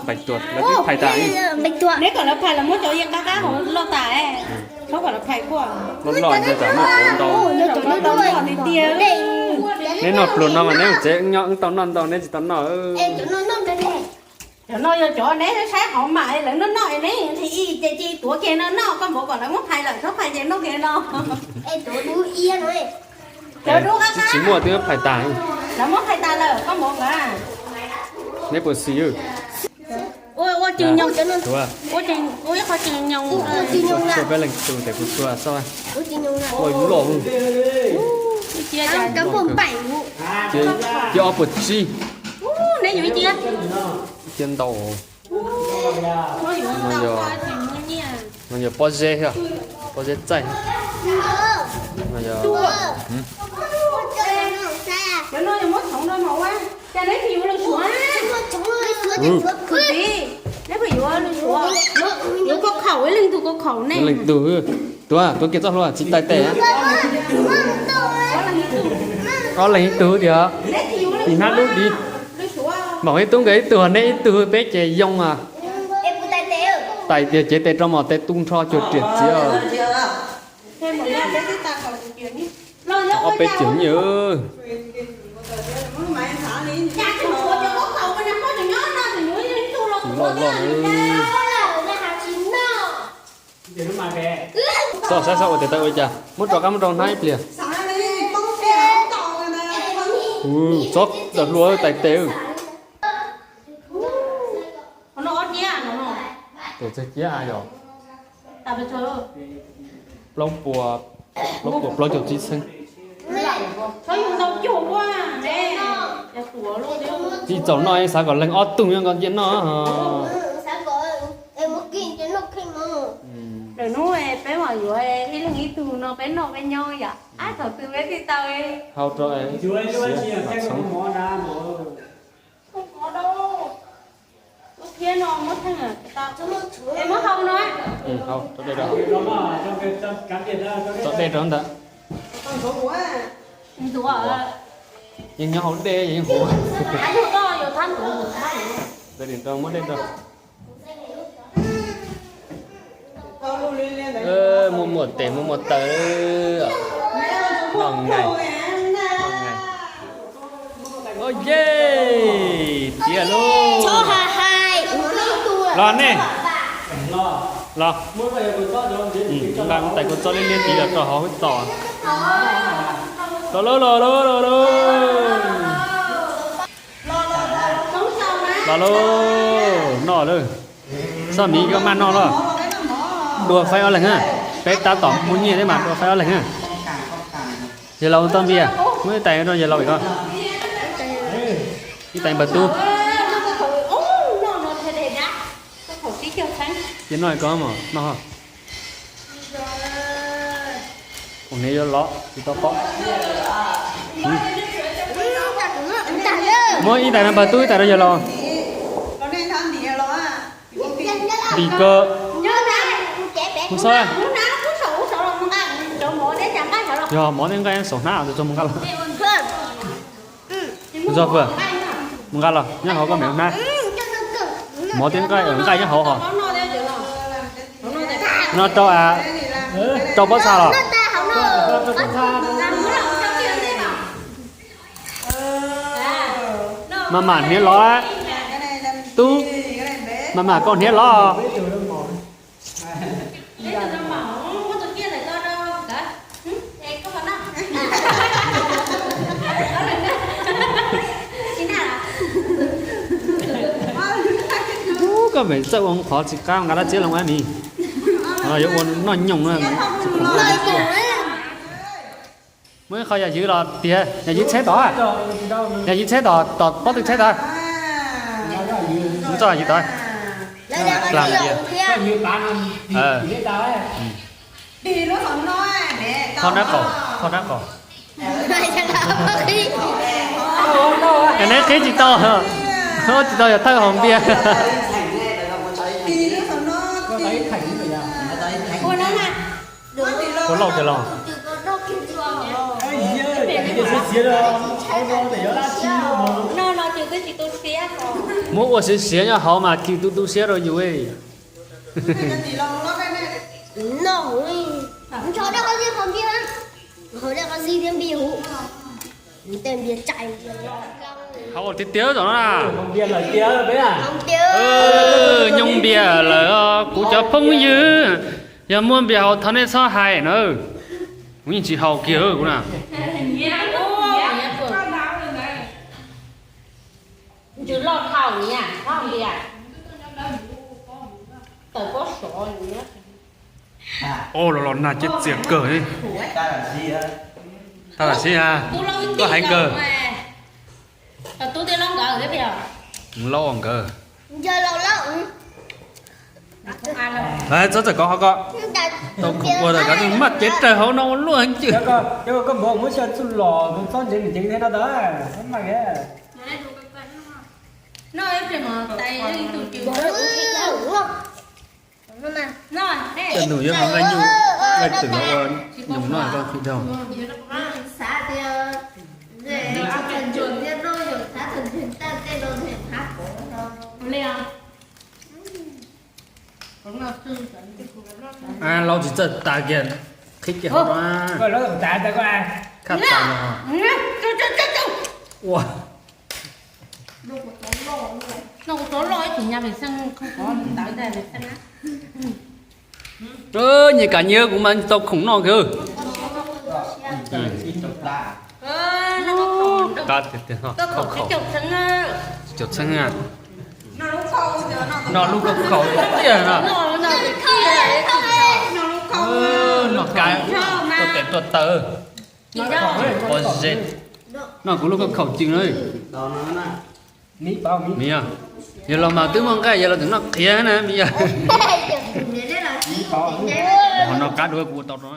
Npais tuas lawv twb phais tas. Neb kom lawv phais los muab cov yeej qab qab hauv loj tas, txhob kom lawv phais kuaj. Loj loj ntawd tas muaj ntau. Neb noj pluas no mas neb mus tsev nyob wb tau noj ntau neb tsis tau noj. Cov no yog cov neb saib hauv mas lawv noj noj neb thiaj ib ces cia tuav kiag no noj, koj npav kom lawv muab phais lawm txhob phais ces noj kiag no. Cov dub tsis muaj twb phais tas. Lawv muab phais tas lawm koj npav mas. Neb puas xis? Ua, ua cws nyoos, ua ib qho cws nyoos. Txhua peb leeg tus tes kuv txhua xwb. Ua yus loj. Cia ob puas tsib. Neb yuav cia ntau. No yog pob zeb, pob zeb txaij. No yog, cov no yog muab thoov rau mas ua, cas neb tsis yuav lws suav? Neb puas yuav lws suav? Yuav kua khaum, ib leeg tug kua khaum ne. Leej tug, tuav, tuav kiag txoj hlua tsis tais tes. Ob leeg ib tug tiag, tim hnab dub di. Maum ib tug nkawd ib tug, neb ib tug, peb ces yoo a. Tais tiag cev tes rau mas tes tu nrho cuag riam txiav. Ob peb ceg nyiaj. Tsis loj loj. Txog saib saib ua tes taw ua cas, muab rov qab muab rau hnab ib pliag. Txhob daws hlua tais tes. Tus txog ciab yog plaub puas, plaub puas plaub caug tsib txheeb. Tsis txaus noj xav kom leeg ob tug nyob nkaus cia noj. Lwm hnub peb mam yuav ib leeg ib tug no peb noj peb nyob yom. Ab, thaum twg peb thiaj tau hau rau. Tso dej rau ntawd. Yeej nyob hauv dej yeej huv. Muab dej rau. Muaj muaj tes muaj muaj taw. Noj nqaij. Noj nqaij. Os, ye, tiav lauj. Los nej. Los. Nqa tais kua txob liab liab tid los rau hauv hwb tos. Los lauj, los lauj, los lauj. Los lauj, noj lauj. Txoj miv koj maj noj lauj. Dua faib ob leeg na. Peb tab tom muaj nyiaj thiab mas dua faib ob leeg na. Yawg laus tau npias, muab ib tais rau yawg laus ko. Ib tais npawg tub. Cia noj ko mas noj. Ua hniav yuav lov tsis tau pom. Muab ib tais rau npawg tub, ib tais rau yawg laus. Ntim kawg. Mus xwb. Yog mov thiab nqaij saum hnab, txhob mus nqa los. Zog pw, mus nqa los nyob hauv koj me hnab. Mov thiab nqaij, nqaij nyob hauv hos. No rau, rau pob txha los. Mas mam hniav lov. Tub, mas mam koj hniav lov. Koj me txawj ua qhov tsis qab nqa dab txiab loo ua ni. Yuav ua noj nyoos. Muaj ib qho yam ywv los tiag, yam ywv tsheb tod, yam ywv tsheb tod, tom pob tw tsheb tod. Mus txog yam ywv tod. Plag tiag. Thauj nab qaum, thauj nab qaum. Neb qhib tsis tau, tsis tau yog thawj haus npias. Ua lauj tiag los. Muab ua siav siav nyob hauv mas cim tu tu siab rau yus. No, ntsho dej qab zib qhov npiaj, ntsho dej qab zib thiab npiaj huv, nws tej npiaj tsai. Hauv tiag tiag tom no na. Nyob npias lawm os kuv cov phooj ywg, yog muaj npias haus thov nej txhob hais na. Kuv yeej tsis haus kiag kuv na. Ntsws loj dhau niam, loj npias. Tawm pob sov. Os, los los nag ces txias kawg li. Tab lam sib ha, koj hais nkawd. Laub nkawd. Txhob txawm kov qhov ko. Tau khoom ua tau kav twg maj cev raws hauv no ua luaj heev cwj. Koj npawg muab xyaw txuj lom mus txob ntsev mus ceev thiab no tau. Noj ib pliag mas tais ib tug cw. Cov nus yuav nqaij nyuj, nqaij twm los ua nyoos noj tau fij dhau. Xav tias, xav tias, Laub tsis txawj tas kiag, qhib kiag hauv no. Khaj tas no. Ua, nyias kam nyias, kuv mas tau khoom noj kiag. Caum txheeb, noj lub kauj khaum tiag no. Noj kab tuaj tes tuaj taw. Pob zeb. Noj kuv lub kauj khaum cw na. Miv yog, yog los mas twb muaj nqaij, yog los tseem noj qhiav na miv yog. Ho noj qab dua kuv ua tau rau.